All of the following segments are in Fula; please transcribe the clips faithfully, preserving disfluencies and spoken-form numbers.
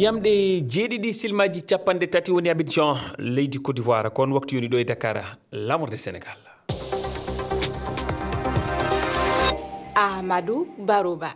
Ñamɗe jeeɗiɗi silmaji capanɗe tati woni Abidjan, leydi Côte d'Ivoire, ko on waktu yoni ɗo e Dakar, La Mort de Sénégal. Amadou Barouba.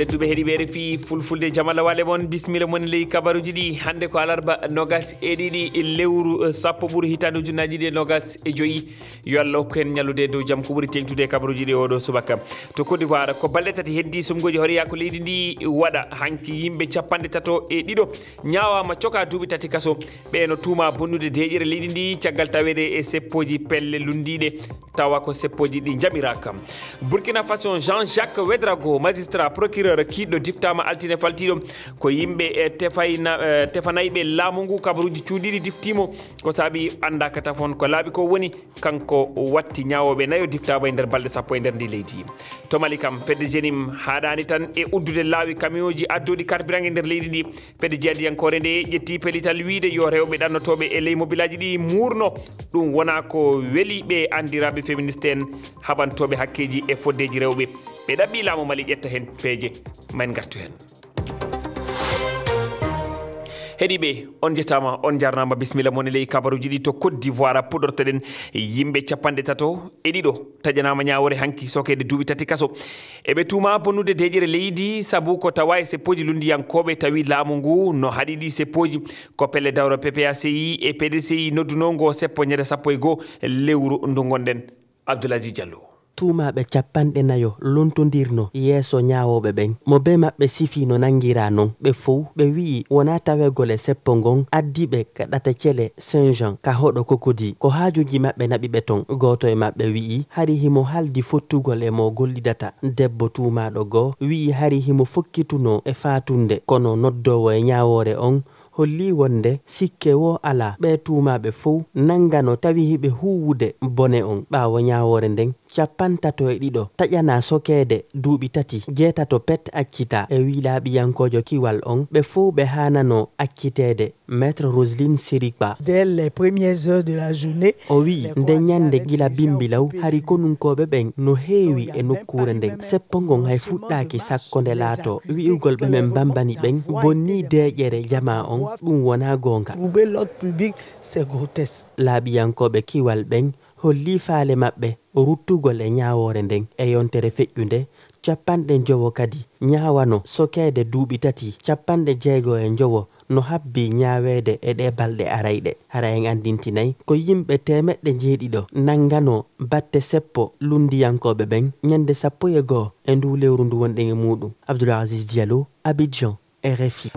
Tedduɓe heɗiɓe R F I Fulfulde, jamala wale mon, bismilla mon ley kabaruji ɗi. Hannde ko alarba nogas e ɗiɗi lewru, eh, sappo ɓuru hitaande ujunnaji ɗiɗi e nogas e joyi. Yo Allah hokku hen ñallude e dow jam ko ɓuri teŋtude e kabaruji ɗi oɗo subaka. To Côte d'Ivoire, ko balɗe tati heddi sumgoji horeya ko leydi ndi waɗa. Hanki yimɓe capanɗe tato e ɗiɗo ñaawama coka duuɓi tati kaso. Ɓe no tuuma bonnude deeƴere leydi ndi caggal taweede e seppoji pelle lunndiiɗe, tawa ko seppoji ɗi njaɓiraaka. Burkina Faso, Jean-Jacques Ouedraogo, magistrat procureur kiiɗɗo, diftaama altine faltiiɗo. Ko yimɓe, eh, tefayna-, eh, tefanayɓe laamu ngu kabaruuji cuuɗiiɗi diftimo. Ko saabi anndaaka tafon, ko laaɓi ko woni kanko watti ñaawooɓe nayo diftaama e nder balɗe sappo e nder ndi leydi. To Mali kam, fedde jenim haɗaani tan e uddude laawi kamiyooji addooɗi carburant e nder leydi ndi. Fedde jeyadiyankoore nde ƴetti pellital wiyde yo rewɓe ɗannotooɓe e ley mobilaaji ɗi muurno. Ɗum wona ko weli ɓe anndiraaɓe feministe en, haɓantooɓe hakkeeji e foddeeji rewɓe. Ɓe ɗaɓɓi laamu Mali ƴetta heen peeje. Ma en ngartu heen. Heɗiiɓe, on njettaama, on njaarnaama, bismilla mon e ley kabaruuji ɗi. To Côte d'Ivoire puɗortoɗen, yimɓe capanɗe tato e ɗiɗo taƴanaama ñaawoore hanki sokeede duuɓi tati kaso. Eɓe tuuma bonnude deeƴere leydi sabu ko tawa e seppooji lunndiyankooɓe tawi laamu ngu no haɗi ɗi seppooji. Ko pelle dawro P P A C I e P D C I noddunoo ngo seppo ñande sappo e goo lewru ndu ngonɗen. Abdoul Aziz Diallo. Tuumaaɓe cappanɗe nayo lontondirno yeeso ñaawooɓe ɓen. Mo bee maɓɓe sifii no nanngiraa non. Ɓe fow ɓe wi'i wonaa tawegol e seppo ngon addi ɓe ka ɗata cele Saint Jean ka hoɗo Cocody. Ko haajuuji maɓɓe naɓi ɓe ton. Gooto e maɓɓe wi'i hari himo haldi fottugol e mo gollidata. Debbo tuumaaɗo goo wi'i hari himo fokkitunoo e faatunde, kono noddoowo e ñaawoore on hollii wonde sikke woo alaa ɓee tuumaaɓe fow nanngano tawi hiɓe huuwude bone on. Ɓaawo ñaawoore nden, cappantato e ɗiɗo taƴanaa sokeede duuɓi tati, jeetato pet accitaa. E wii laaɓiyankoojo kiwal on, ɓe fow ɓe haananoo acciteede. Maître Roseline Sirikba. Dès les premières heures de la journée, o wi'i nde ñannde gila bimbi law hari konunkooɓe ɓen no heewi e nokkuure nden. Seppo ngon hay fuɗɗaaki sakko nde laatoo. Wi'ugol ɓe men mbambani ɓen bonnii deeƴere jamaa on, ɗum wonaa goonga. Trouver l'ordre public, c'est grotesque. Laaɓiyankooɓe kiwal ɓen hollii faale maɓɓe ruttugol e ñaawoore nden. E yontere feƴƴunde, cappanɗe njowo kadi ñaawano sokeede duuɓi tati, cappanɗe jeego e njowo no habbii ñaaweede e ɗee balɗe arayɗe. Hara en anndintinay ko yimɓe teemeɗɗe njeeɗiɗo nannganoo batte seppo lunndiyankooɓe ɓen ñannde sappo e goo e nduu lewru ndu wonɗen e muuɗum. Abdoul Aziz Diallo, Abidjan, R F I.